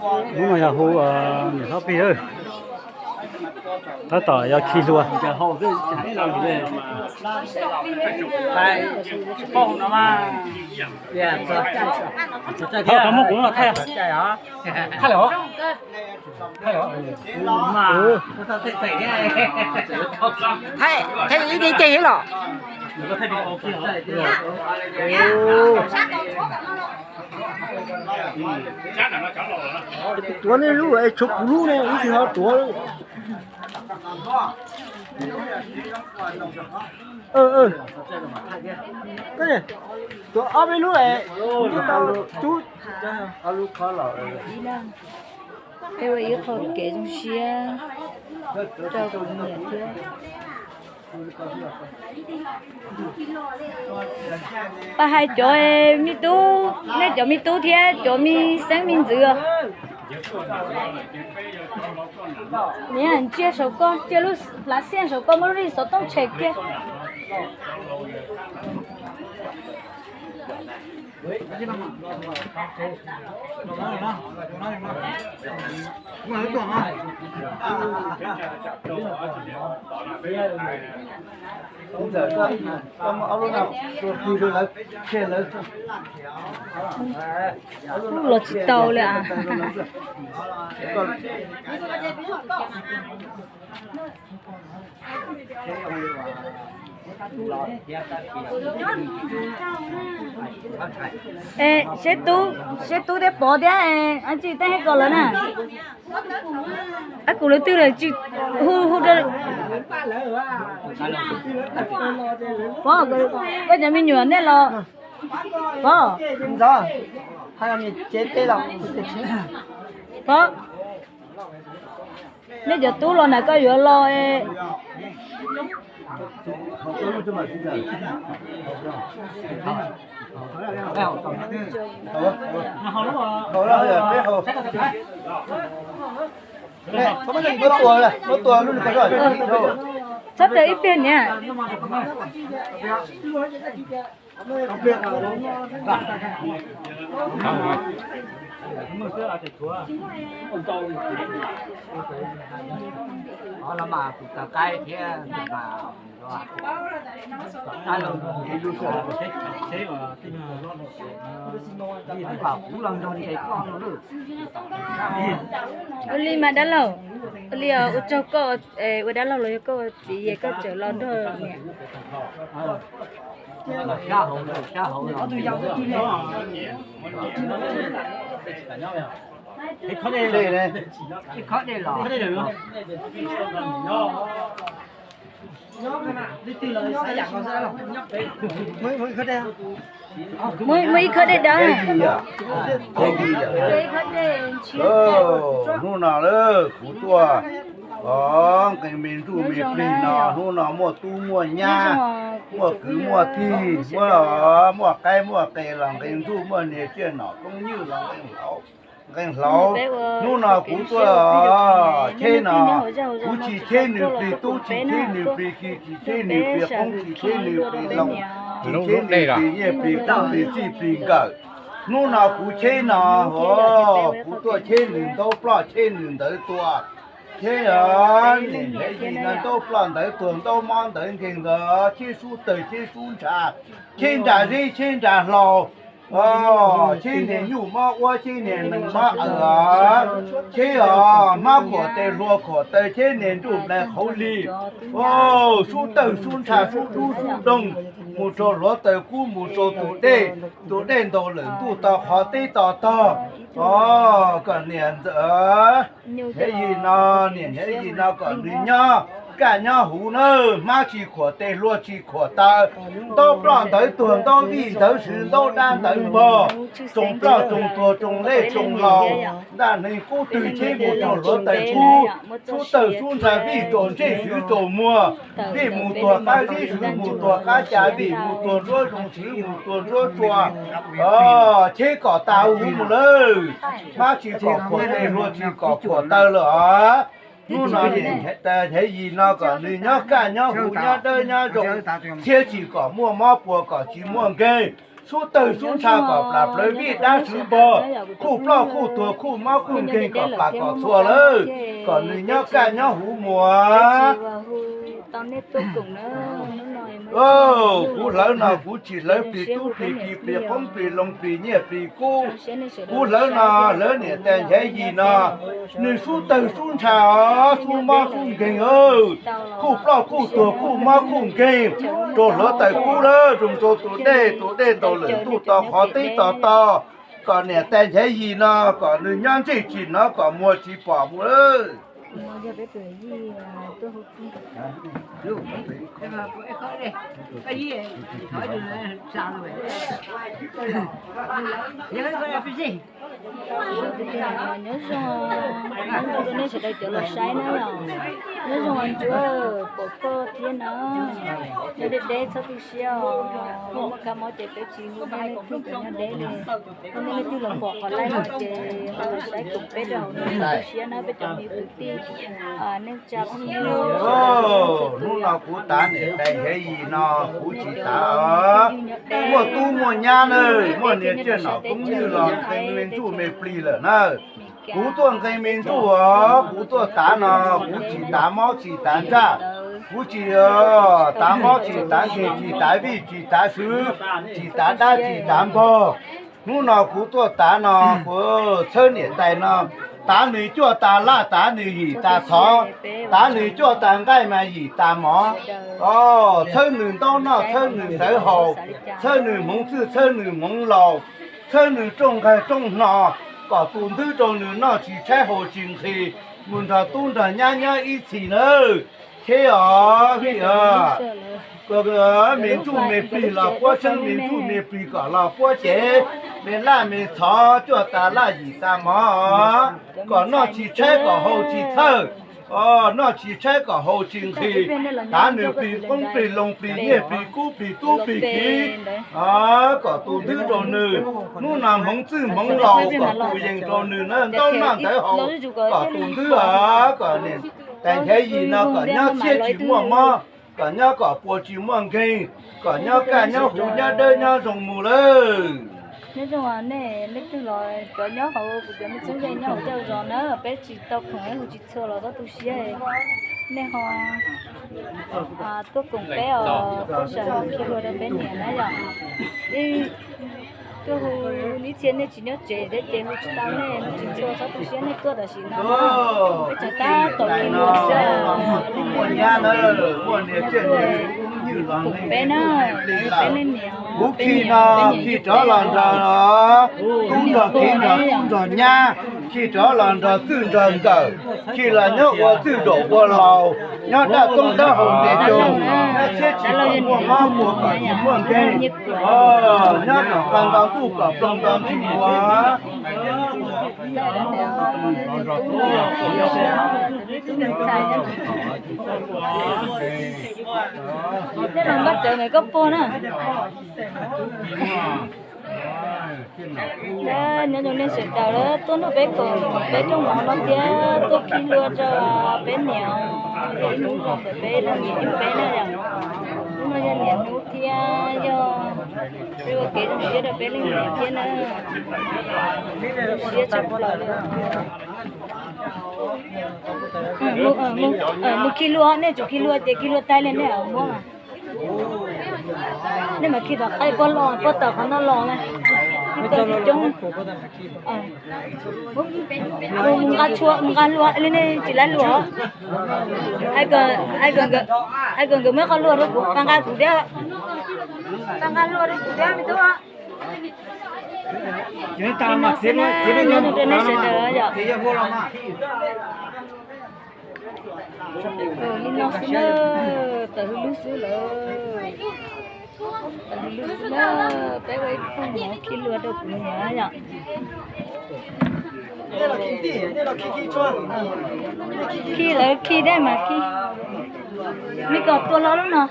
Hnub no yog hu niam hlob plig, tab tom yog khi hlua. Muab kuv no thaij, thaij lawm. Thaij, thaij ib ce los. Tuav nej lub es tshuav kuv lub ne, ib tsis ho tuav. Tuav ob peb lub es, tub. Peb ua ib qho kev zoo siab rau kuv niam thiab. Pab hais cov me tub, nej cov me tub thiab cov me xeeb me ntxwv, niam ntsia saum koj, cia lub hlav xiaj saum koj muab lub xov tooj tshem kiag. Los tsis tau li as. Seb tub, seb tub thiab pov thiab, ab tsi tej hais ko lawm na. Ab kuv lawv twg lawm tsis hu hu rau. Pov, koj cov me nyuam nej los. Pov, Pov, nej cov tub los na koj yuav los. Txhob rawm ib pliag niam. Ua li mas dab laug, ua li ua tsaug koj, ua dab laug los yog koj txiv es koj tseem los nrog niam. Muaj ib khawb dej dawb. Hnub no lawm kuv tuaj nqee me ntsuj me plig no, hnub no muaj tub muaj nyab, muaj kwv muaj tij, muaj qaib muaj qe los nqee ntsuj, muaj niag tsiaj nom koob nywj los nqee hlauv. Hnub no kuv tuaj cheb no, kuv tsis cheb nws plig tub, tsis cheb nws plig ki, tsis cheb nws plig qoob, tsis cheb nws plig loo, tsis cheb nws plig nyiaj plig kub plig txij plig nkawm. Hnub no kuv cheb no, kuv tuaj cheb nws ntaub ploj cheb nws ntawv tua. Cheb niam nrhiav yim no ntaub ploj ntawv tuag ntaub mob ntawv nkeeg ntawd, cheb sub tawg cheb sub ntsha, cheb nra zeb cheb nra hlau, cheb niag nyuj mob uab cheb niag nees mob aws, cheb os hmab khuam tes hlua khuam taw cheb niag nruj nplais qhauv lig, sub tawg sub ntsha sub dub sub doog, mus rau hluav taws kub mus rau tus dej, tus dej ntaus lawm ntuj to qhov teb to tog. Kom niam ntxawm nrhiav yim no, niam nrhiav yim no kom nws nyob kaj nyob huv nawb, hmab tsis khuam tes hlua tsis khuam taw, ntaub ploj ntawv tuag ntaub vij ntawv swv ntaub dab ntawv npog, tsoos ploj tsoos tuag tsoos lej tsoos laus, ntaj neeg qub twg cheb mus rau hluav taws kub, sub tawg sub ntsha vij rau ntsej swv rau muag, vij mus tuag qab zib swv mus tuag qab ca vij mus tuag nruab zoov swv mus tuag nruab tsua. Cheb kom tas huv mus lawm, hmab tsis kom khuam tes hlua tsis kom khuam taw lawm os. Hnub no nrhiav yim no kom nws nyob kaj nyob huv nyob dawb nyob zoo, thiab tsis kom muaj mob puas kom tsis muaj nkeeg. sub tawg sub ntsha kom plam plawv vij dab swv npog, khuj ploj khuj tuag khuj mob khuj nkeeg kom plam kom txhua lawm, kom nws nyob kaj nyob huv muas. Kuv hlawv no kuv tsis hlawv plig tub plig ki plig qoob plig loo plig nyiaj plig kub. Kuv hlawv no hlawv niam tais nchaiv yig no, nws sub tawg sub ntsha os, sub mob sub nkeeg, khuj ploj khuj tuag khuj mob khuj nkeeg, rau hluav taws kub lawm, rau rau tus dej, tus dej ntaus lwm ntuj to qhov teb to to, kom niam tais nchaiv yig no kom nws nyob ntsej tsis hnov kom muag tsis pom mus lawm. Nyob zoo, nyob zoo rau nej sawv daws cov los saib na yom. Nyob zoo Ntsuab, pom koj thiab na. Nyob deb deb txhob tu siab os, muaj kab mob ces peb tsis hu nej leej twg cov nyob deb li. Yog nej leej twg los pom qhov live no ces ho los saib koom peb rau hauv no, txhob tu siab na peb cov me kwv tij, neej tsa phooj ywg. Hnub no kuv tav niam tais nchaiv yig no kuv tsis tav os. Muaj tub muaj nyab na, muaj niam tsiaj nom koob nywj los nqe me ntsuj me plig lawm na. Kuv tuaj nqe me ntsuj os, kuv tuaj tav no, kuv tsis tav mob tsis tav ntsaj, kuv tsis tav mob tsis tav nkeeg tsis tav vij tsis tav swv, tsis tav dab tsis tav npog. Hnub no kuv tuaj tav no, kuv txhawb niam tais no, tav nws cuaj tas laj tav nws yim tas txhov, tav nws cuaj tas nqaij mas yim tas mov. Txhawb nws ntaub noj txhawb nws ntawv haus, txhawb nws hmoov txwj txhawb nws hmoov laus, txhawb nws rooj nqaij rooj hno, kom tus ntwb rau nws noj tsis tshaib haus tsis nqhis, mus nrog tub nrog nyab nyob ib txhis nawb. Thiab os, me ntsuj me plig los puab seeb me ntsuj me plig kom los puab cev me laj me txhov cuaj tas laj yim tas mov, kom noj tsis tshaib kom haus tsis txhawj, noj tsis tshaib kom haus tsis nqhis, tav nws plig qoob plig loo plig nyiaj plig kub plig tub plig kiv, kom tus ntwb rau nws, hnub no hmoov txwj hmoov laus kom tus yees rau nws na, ntaub noj ntawv haus, kom tus ntwb os, kom niam tais nchaiv yig no kom nyob txhiab tsis muaj mob, kom nyob kom puas tsis muaj nkeeg, kom nyob kaj nyob huv nyob dawb nyob zoo mus lawm. Nyob zoo nej leej twg los cov nyob hauv kuv cov me txheeb ze nyob hauv zej zos na, peb tsis tau khoom hu tsis txhua los txhob tu siab, nej ho tuaj koom peb os, tuaj sawv hauv khi hlua rau peb niam na yom. Tuaj hu ib txhia nej tsis nyob tsev thiab ces hu tsis tau nej, hu tsis txhua txhob tu siab, nej tuaj tam sim no peb tseem tab tom khi hlua xwb. Koom peb na, peb leej niam, kuv khi no khi rov los nrog tub nrog kiv nrog tub nrog nyab, khi rov los nrog txwj nrog nkawm, khi los nyob ua txwj zaum ua laus, nyob dab toob dab haus ntes coos, nyob txhiab tsis muaj mob muaj kom tsis muaj nkeeg, nyob kom nto ntuj kom ploog nto ntuj ua. Npaj rawv koj pog na. Nyob zoo nej sawv daws tuaj nrog peb koom peb rooj mov no thiab tuaj khi hlua rau peb niam, ib hnub no ntawm peb leej niam yug peb na yom. Hnub no yog niam hnub thiab yog peb ua kev zoo siab rau peb leej niam thiab na. Zoo siab tshaj plaws li. Mus khi hlua, nej tsum khi hlua ces khi hlua tag li nej muab mas. Nej mam khi tom qab pog los, pog tawm qhov no los na. Coob, nqa tshua, nqa hlua li nej tsis laib hlua. Hais kom nkawd muab qhov hlua rau kuv, nqa kuv thiab. Nqa hlua rau kuv thiab me tub. Nyob zoo nej sawv daws yom. Li no xwb na, tawm hws lub xwb lawm. Tawm hws lub xwb na, peb ua ib rooj mov khi hlua rau kuv niam yom. Khi lawv khi dej mas khi. Me koj tua hlo lub no.